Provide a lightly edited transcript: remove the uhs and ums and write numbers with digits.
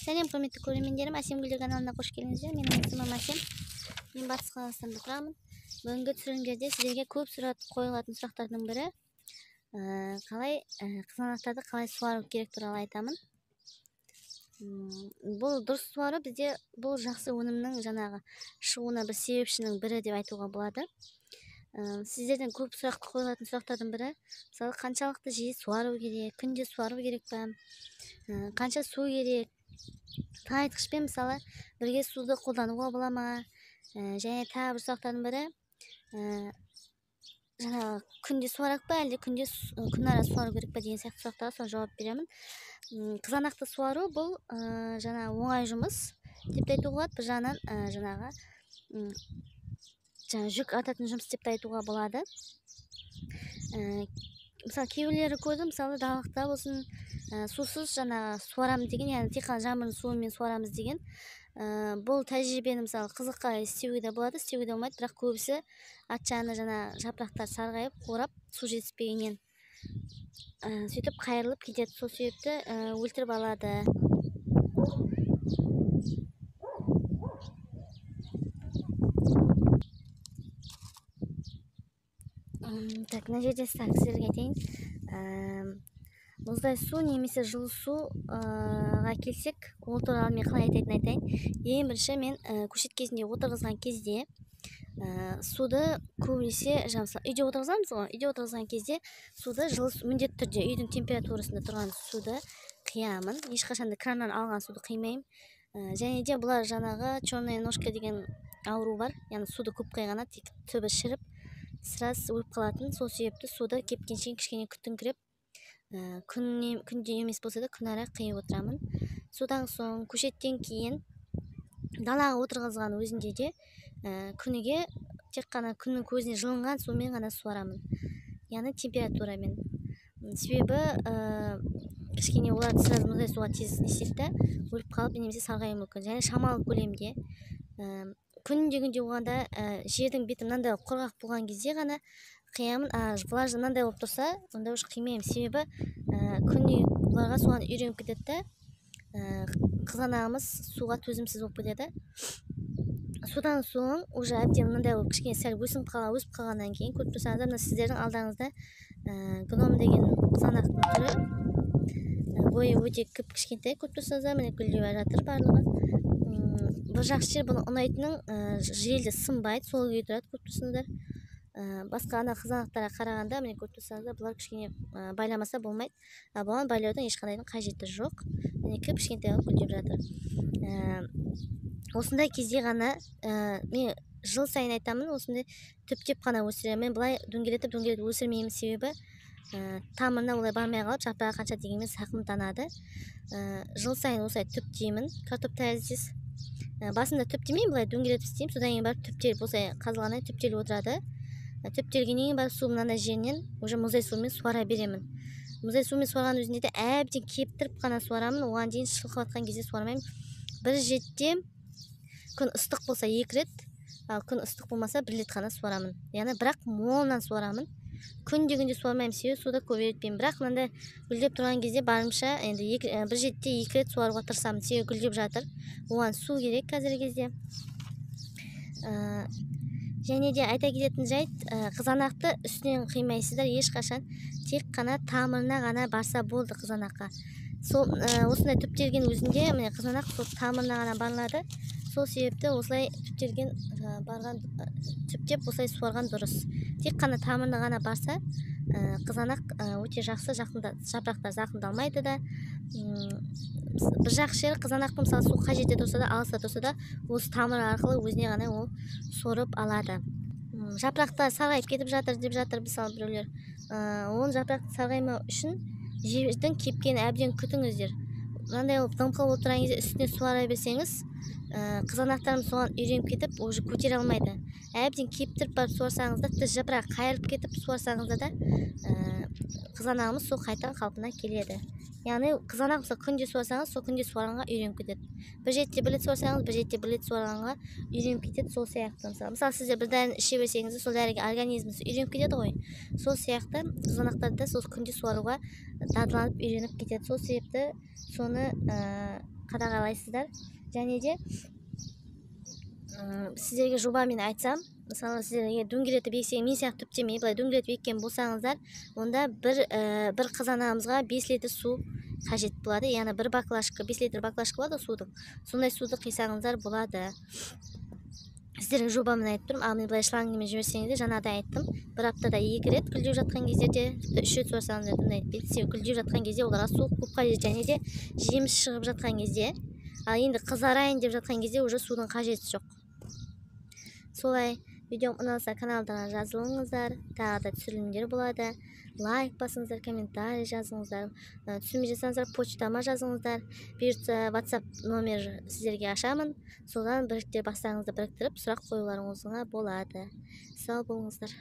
Сәлем, құрметті көрермендерім, Әсем гүлдер каналына қош келдіңіздер. Менің есімім Әсем. Мен Батыс Қазақстанда тұрамын. Бүгінгі түсірілімдерде сіздерге көп сұрақ қойылатын сұрақтардың бірі, қалай қызанақтарды қалай суару керек туралы айтамын. Бұл дұрыс суару бізде бұл жақсы өнімнің жаңағы шығуына бір себепшінің бірі деп айтуға болады. Сіздерден көп сұрақ қойылатын сұрақтардың бірі, мысалы, қаншалықты жиі суару керек, күнде суару керек па, қанша су керек, тыңайтқышпен мысалы бірге суды қолдануға бола ма, және тағы бір сұрақтардың бірі, жаңағы күнде суарады па, әлде күнде күн ара суару керек па деген сияқты сұрақтарға соны жауап беремін. Қызанақты суару бұл жаңағы оңай жұмыс деп те айтуға болады, бір жағынан жаңағы жүк артатын жұмыс деп те айтуға болады. Мысалы, кейбіреулері көрдім, мысалы, далалықта болсын, сусыз жаңағы суарамыз деген, яғни тек қана жаңбырдың суымен суарамыз деген. Бұл тәжірибені мысалы қызыққа істеуге де болады, істеуге де болмайды, бірақ көбісі ат жаны жаңа жапырақтар сарғайып, қурап, су жетіспегеннен, сөйтіп қайырылып кетеді. Сол себепті өлтіріп алады. Так, мына жерде сіздерге айтайын. Мұздай су немесе жылы суға келсек, ол туралы мен қалай айтатынын айтайын. Ең бірінші мен көшет кезінде отырғызған кезде, суды көбінесе, жаңа мысалы, үйде отырғызамыз ғой, үйде отырғызған кезде суды жылы су, міндетті түрде үйдің температурасында тұрған суды қиямын. Ешқашан да краннан алған суды қимаймын. Және де бұлар жаңағы черная ножка деген ауру бар, яғни суды көп құйғаннан тек түбі шіріп, сірәс өліп қалатын. Сол себепті суды кепкенше кішкене күтіңкіреп, күнде емес болса да күн ара қиып отырамын. Содан соң көшеттен кейін далаға отырғызған өзінде де, күніге тек қана күннің көзіне жылынған сумен ғана суарамын, яғни температурамен. Себебі кішкене олар сразу мұндай суға тез не істейді да, өліп қалып немесе сарғаюы мүмкін. Және шамалы көлемде, күнде күнде болғанда, жердің беті мынандай құрғақ болған кезде ғана қиямын. Влажный мынандай болып тұрса, онда уже қимаймын. Себебі, күнде бұларға соған үйреніп кетеді да, қызанағымыз суға төзімсіз болып кетеді. Содан соң уже әбден мынандай болып кішкене сәл өсіп қалғаннан кейін көріп тұрсаңыздар, мына сіздердің алдарыңызда, гном деген қызанақтың түрі, бойы өте кіп-кішкентай, көріп тұрсаңыздар, міне гүлдеп жатыр барлығы. Бір жақсы жері бұны ұнайтының, желді сынбайды, сол күйі тұрады, көріп тұрсыңыздар. Басқа ана қызанақтарға қарағанда, міне көріп тұрсаңыздар, бұлар кішкене, байламаса болмайды. Бұған байлаудың ешқандай қажеті жоқ. Міне кіп-кішкентай қылып гүлдеп жатыр. Осындай кезде ғана, мен жыл сайын айтамын, осындай түптеп қана өсіремін. Мен былай дөңгелетіп дөңгелетіп өсірмеймін, себебі, тамырына олай бармай қалып, жапырағы қанша дегенмен сақымданады. Жыл сайын осылай түптеймін, картоп тәріздес. Басында түптемеймін, былай дөңгелетіп істеймін, содан кейін барып түптеліп, осылай қазылғаннан кейін түптеліп отырады. Түптелгеннен кейін барып су мынандай жерінен уже мұздай сумен суара беремін. Мұздай сумен суарған өзінде де әбден кептіріп қана суарамын, оған дейін шылқып жатқан кезде суармаймын. Бір жетте күн ыстық болса 2 рет, ал күн ыстық болмаса 1 рет қана суарамын. Яғни бірақ молынан суарамын. Күнде күнде суармаймын, себебі суды көп ерітпеймін. Бірақ мынандай гүлдеп тұрған кезде барымша енді бір жетте 2 рет суаруға тырысамын, себебі гүлдеп жатыр. Оған су керек қазіргі кезде. Және де айта кететін жайт, қызанақты үстінен қимайсыздар ешқашан, тек қана тамырына ғана барса болды қызанаққа. Сол, осындай түптелген өзінде, міне қызанақ сол тамырына ғана барылады. Сол себепті осылай түптелген, барған, түптеп осылай суарған дұрыс. Тек қана тамырына ғана барса, қызанақ, өте жақсы жапырақтар зақымдалмайды да. Бір жақсы жері қызанақтың мысалы су қажет ете тұрса да, алыста тұрса да, осы тамыр арқылы өзіне ғана ол сорып алады. Жапырақтар сарғайып кетіп жатыр деп жатыр мысалы біреулер. Оның жапырақ сарғаймау үшін жердің кепкенін әбден күтіңіздер. Мынандай болып дымқыл болып тұрған кезде үстіне суара берсеңіз, қызанақтарым соған үйреніп кетіп, уже көтере алмайды. Әбден кептіріп барып суарсаңыз да, тіпті жапырақ қайырылып кетіп суарсаңыз да, қызанағымыз сол қайтадан қалпына келеді. Яғни қызанақ мысалы күнде суарсаңыз, сол күнде суарғанға үйреніп кетеді. Бір жетте бір рет суарсаңыз, бір жетте бір рет суарғанға үйреніп кетеді. Сол сияқты мысалы. Мысалы сіздер бір дәріні іше берсеңіз, сол дәріге организміңіз үйреніп кетеді ғой. Сол сияқты қызанақтарды да сол күнде суаруға дағдыланып үйреніп кетеді. Сол себепті соны Қадағалайсыздар. Және де сіздерге жобамен айтсам, мысалы, сіздер егер дөңгелетіп ексең, мен сияқты түптемей былай дөңгелетіп еккен болсаңыздар, онда бір қызанағымызға 5 литр су қажет болады. Яғни бір баклажка, 5 литр баклажка болады судың. Сондай суды құйсаңыздар болады. Сіздерге жобамен айтып тұрмын. Ал мен былай шлангымен жіберсеңіздер, жаңағыдай айттым, бір аптада 2 рет гүлдеп жатқан кездерде, тіпті 3 рет суарсаңыздар дым айтпайды. Себебі гүлдеп жатқан кезде оларға су көп қажет, және де жеміс шығып жатқан кезде. Ал енді қызарайын деп жатқан кезде уже судың қажеті жоқ. Солай, видеом ұнаса, каналға жазылыңыздар, тағы да түсірілімдер болады. Лайк басыңыздар, комментарий жазыңыздар, түсінбей жатсаңыздар, почтама жазыңыздар. Бұйыртса, WhatsApp номер сіздерге ашамын, содан біріктіріп, бастарыңызды біріктіріп, сұрақ қоюларыңызға болады. Сау болыңыздар.